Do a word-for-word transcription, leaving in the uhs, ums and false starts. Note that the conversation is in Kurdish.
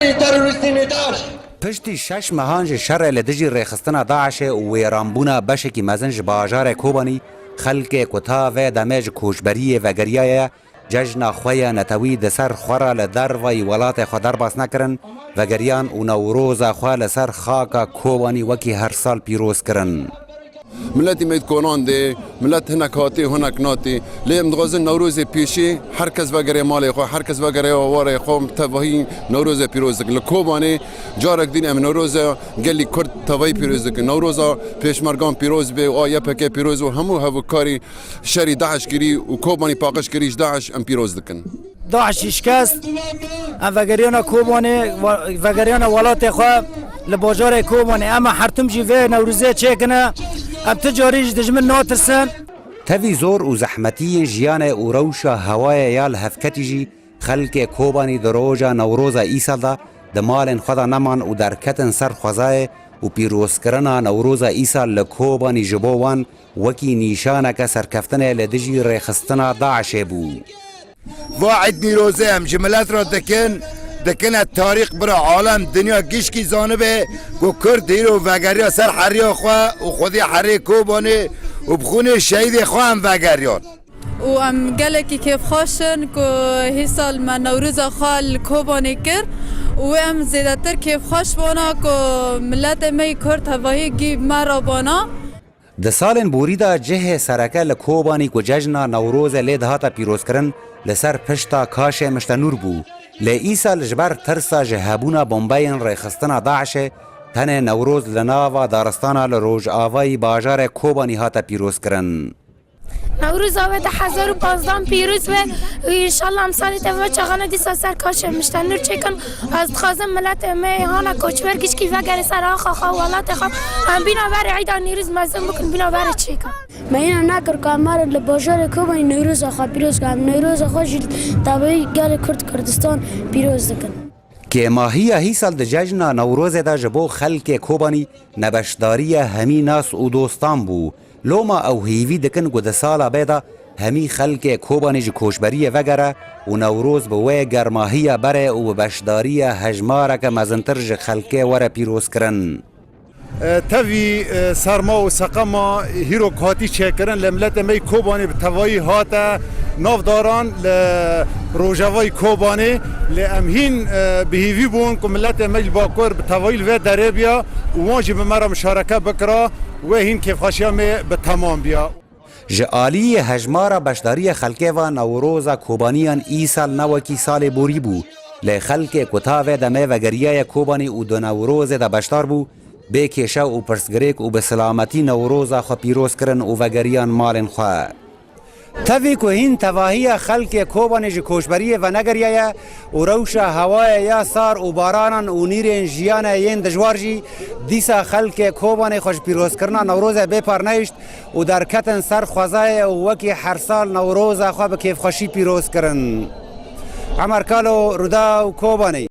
Terorîstî DAIŞ. Piştî şeş mehan ji şerê li dijî rêxistina DAIŞê û wêranbûna beşekî mezin ji bajarê Kobanî, xelkê ku ta vê demê ji koçberiyê vegeriyaye, cejna xwe ya netewî di ser xwe re li dervayî welatê xwe derbas nekirin, vegeriyan û Newroza xwe li ser xaka Kobanî wekî her sal pîroz kirin. Miletî me di konan de, milet hinek hatî, hinek natî. Lê em dixwazin Newrozê pêşî, her kes vegere malê xwe, her kes vegere warê xwe, em tevahî Newrozê pîroz dikin. Li Kobanê carek din em Newroza gelî Kurd tevahî pîroz dikin. Newroza pêşmergan pîroz be û a Y P G pîroz û hemû hevkarî şerî DAIŞ kirî û Kobanî paqij kirî ji DAIŞ em pîroz dikin. DAIŞ şikest, em vegeriyana Kobanê, ve-, vegeriyana welatê xwe li bajarê Kobanê. Em her tim jî vê Newrozê çêkine, em ti carî ji dijmin natirsin. Tevî zor û zehmetiyên jiyanê û rewşa hewayê ya li hevketî jî xelkê Kobanî di roja Newroza îsal de di malên xwe de neman û derketin ser xwezayê û pîrozkirina Newroza îsal li Kobanî ji bo wan wekî nîşaneke serkeftinê li dijî rêxistina DAIŞê bû. Va Îd Nîrozê em ji milet re dikin, dikine tarîx bira alem dinya gişkî zanibe ku Kurd hîro vegeriya ser heriya xwe û xwedî herê Kobanê û bi xûnê şehîdê xwe em vegeriyan. Û em gelekî kêfxweş in ku hîsal me Newroza xwe li Kobanê kir û em zêdetir kêfxweş bona ku miletê me yî Kurd tevahî gî me re bona. Di salên borî de cihê sereke li Kobanî ku cejna Newrozê lê dihate pîrozkirin, li ser pişta kaşê Miştenûr bû. Lê îsal ji ber tirsa ji hebûna bombeyên rêxistina DAIŞê tenê Newroz li nava daristana li rojavayî bajarê Kobanî hate pîrozkirin. Newroza we du hezar û panzdeh pîroz be û înşallah em salê te ve çaxane dîsa ser kaşê Miştenûr çêkin. Ez dixwazim miletê me hana koçber gişkî vegere ser axa xwe, welatê xwe. Em bîna berê Îda Nîrîz mezin bikin, bîna berê çêkin. Me hîna nekir ku em werin li bajarê Kobanî Newroza xwe pîroz bikin. Em Newroza xwe jî tevî gelê Kurd Kurdistan pîroz dikin. Kêmahiya hîsal di cejna Newrozê de ji bo xelkê Kobanî nebeşdariya hemî nas û dostan bû. Loma ew hêvî dikin ku di sala bê de hemî xelkê Kobanî ji koçberiyê vegere û Newroz bi wê germahiya berê û bi beşdariya hejmareke mezintir ji xelkê were pîrozkirin. E, tevî, e, serma û seqema hîro ku hatî çêkirin li miletê me yî Kobanê bi tevayî hate navdaran li rojavayî Kobanê. Lê em hîn, e, bi hîvî bûn ku miletê me li Bakur bi tevayî li vê derê biya û wan jî bi me re mişareke bikira, wê hîn kêfxweşiya me bi temam biya. Ji aliyê hejmara beşdariya xelkê ve Newroza Kobaniyan îsal ne wekî salê borî bû. Lê xelkê ku ta vê demê vegeriyaye Kobanî û di Newrozê de beşdar bû, bê kêşe û pirsgirêk û bi silametî Newroza xwe pîroz kirin û vegeriyan malên xwe. Tevî ku hîn tevahiya xelkê Kobanê ji koçberiyê venegeriyaye û rewşa hewayê ya sar û baranan û nîrên jiyanê yên dijwar jî dîsa xelkê Kobanê xwe ji pîrozkirina Newrozê bê parnehişt û derketin ser xwezayê û wekî her sal Newroza xwe bi kêfxweşî pîroz kirin. Emer Kalo, Rûdaw, Kobanê.